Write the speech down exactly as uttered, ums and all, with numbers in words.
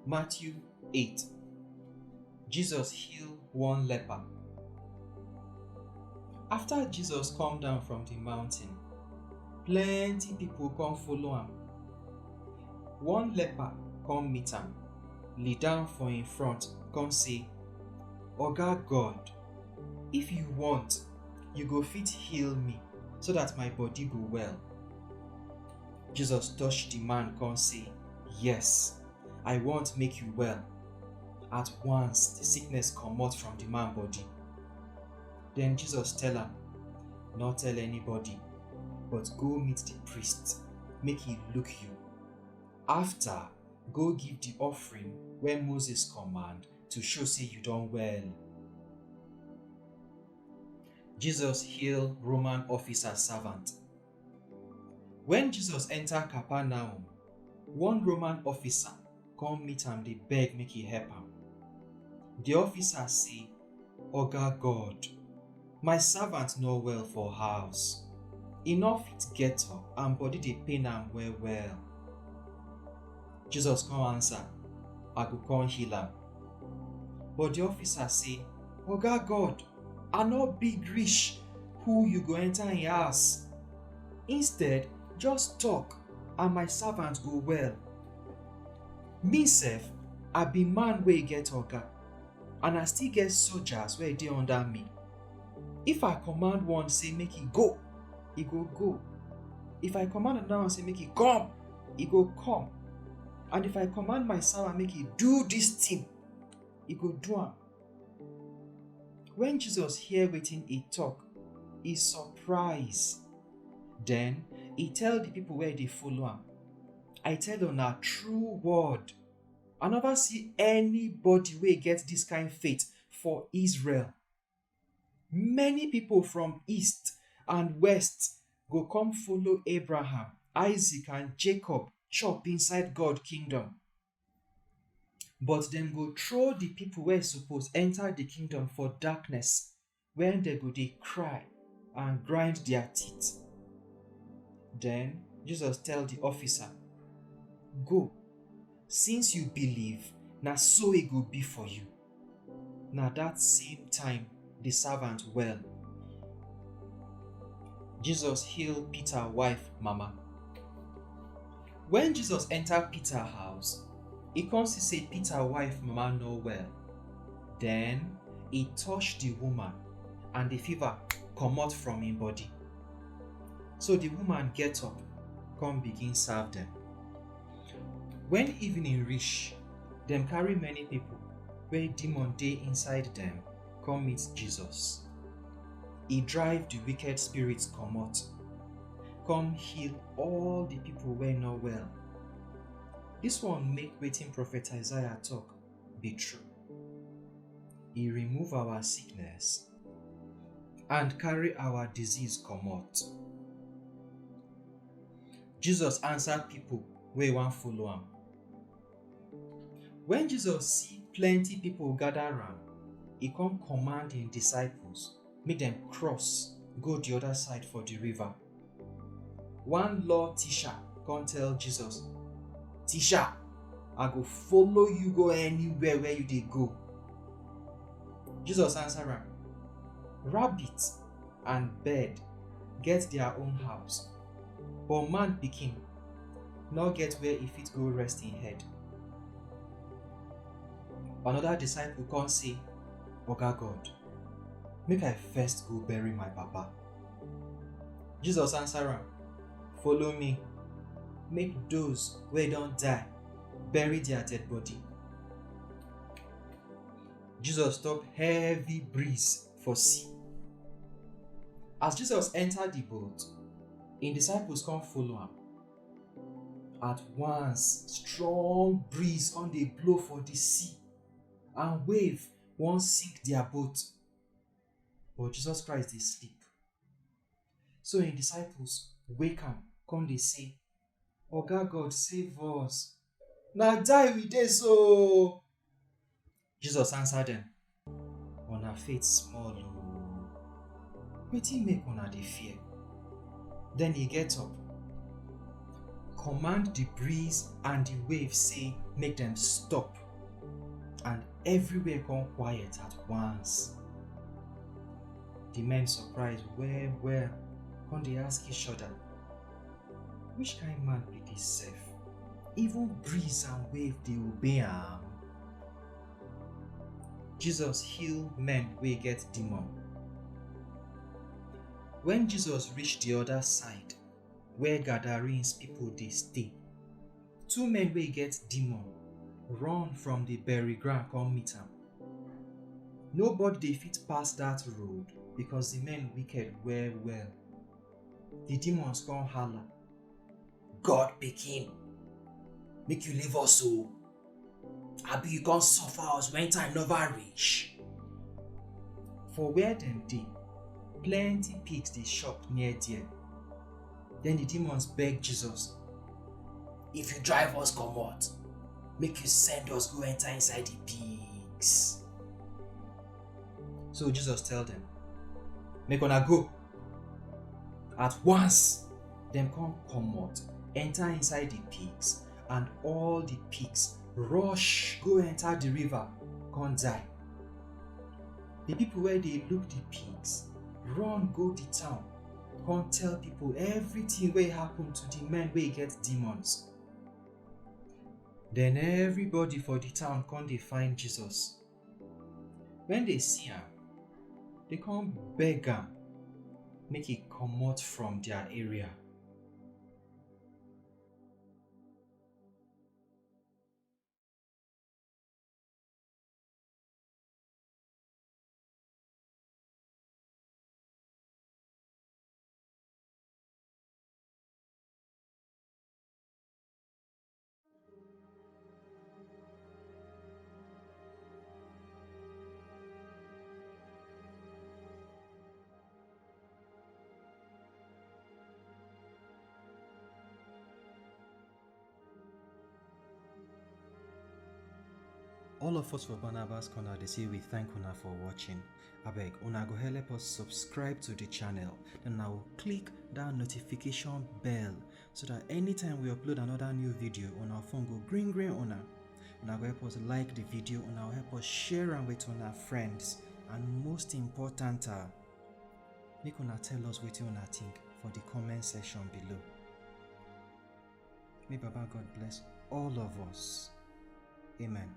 Matthew eight. Jesus heal one leper. After Jesus come down from the mountain, plenty people come follow am. One leper come meet am, lie down for im front, come say, "Oga God, if you want, you go fit heal me so that my body go well." Jesus touch the man, come say, "Yes, I want make you well." At once, the sickness comot from the man body. Then Jesus tell am, "No tell anybody, but go meet the priest, make he look you. After, go give the offering wey Moses command to show say you don well." Jesus heal Roman officer servant. When Jesus enter Capernaum, one Roman officer come meet am, dey beg make he help am. The officer say, "Oga God, my servant no well for house. E no fit get up and body dey pain am well well." Jesus come answer, "I go come heal am." But the officer say, "Oga God, I no big reach who you go enter im house. Instead, just talk and my servant go well. Me sef, I be man wey get oga, and I still get soldiers wey dey under me. If I command one say make e go, e go go. If I command another one say make e come, e go come. And if I command my servant make e do this thing, e go do am." When Jesus hear wetin e talk, e surprise. Then e tell the people wey dey follow am, "I tell una true word, I never see anybody wey get this kind faith for Israel. Many people from east and west go come follow Abraham, Isaac, and Jacob chop inside God kingdom. But dem go throw the people wey suppose enter the kingdom for darkness, where dem go dey cry and grind their teeth." Then Jesus tell the officer, "Go, since you believe, na so e go be for you." Na that same time the servant well. Jesus heal Peter wife mama. When Jesus enter Peter house, e come see say Peter wife mama no well. Then e touch the woman, and the fever comot from im body. So the woman get up, come begin serve them. When evening reach, dem carry many people wey demon dey inside dem come meet Jesus. E drive the wicked spirits comot, come heal all the people wey no well. This one make wetin prophet Isaiah talk be true. E remove our sickness and carry our disease comot. Jesus answer people wey wan follow am. When Jesus see plenty people gather am, e come command im disciples make dem cross go the other side for the river. One law teacher come tell Jesus, "Teacher, I go follow you go anywhere where you dey go." Jesus answer am, "Rabbit and bird get their own house, but man pikin no get where e fit go rest im head." Another disciple come say, "Oga God, make I first go bury my papa." Jesus answer am, "Follow me, make those wey don die bury their dead body." Jesus stop heavy breeze for sea. As Jesus enter the boat, im disciples come follow am. At once, strong breeze come dey blow for the sea, and wave wan sink their boat. But Jesus Christ dey sleep. So im disciples wake am, come dey say, "Oga God, save us! Na die we dey so!" Jesus answer dem, "Una faith small o! Wetin make una dey fear?" Then he get up, command the breeze and the wave say make dem stop, and everywhere come quiet at once. The men surprise well well, come dey ask each other, "Which kind man be this sef? Even breeze and wave dey obey am." Jesus heal men wey get demon. When Jesus reach the other side, where Gadarenes people dey stay, two men wey get demon run from the bury ground come meet am. Nobody dey fit pass that road because the men wicked well well. The demons come holla, "God pikin, make you leave us o! Abi you come suffer us when time never reach?" For where dem dey, plenty pigs dey chop near there. Then the demons beg Jesus, "If you drive us comot, make you send us go enter inside the pigs." So Jesus tell them, "Make una go." At once, dem come comot, enter inside the pigs, and all the pigs rush go enter the river, come die. The people wey dey look the pigs run go the town, come tell people everything wey happen to the men wey get demons. Then everybody for the town come dey find Jesus. When they see am, they come beg am make he comot from their area. All of us for Barnabas Corner dey say we thank una for watching. Abeg, una go help us subscribe to the channel, then una go click that notification bell so that anytime we upload another new video, una phone go green green una. Una go help us like the video, una go help us share am with una friends, and most important, ah, make una tell us wetin una think for the comment section below. May Baba God bless all of us. Amen.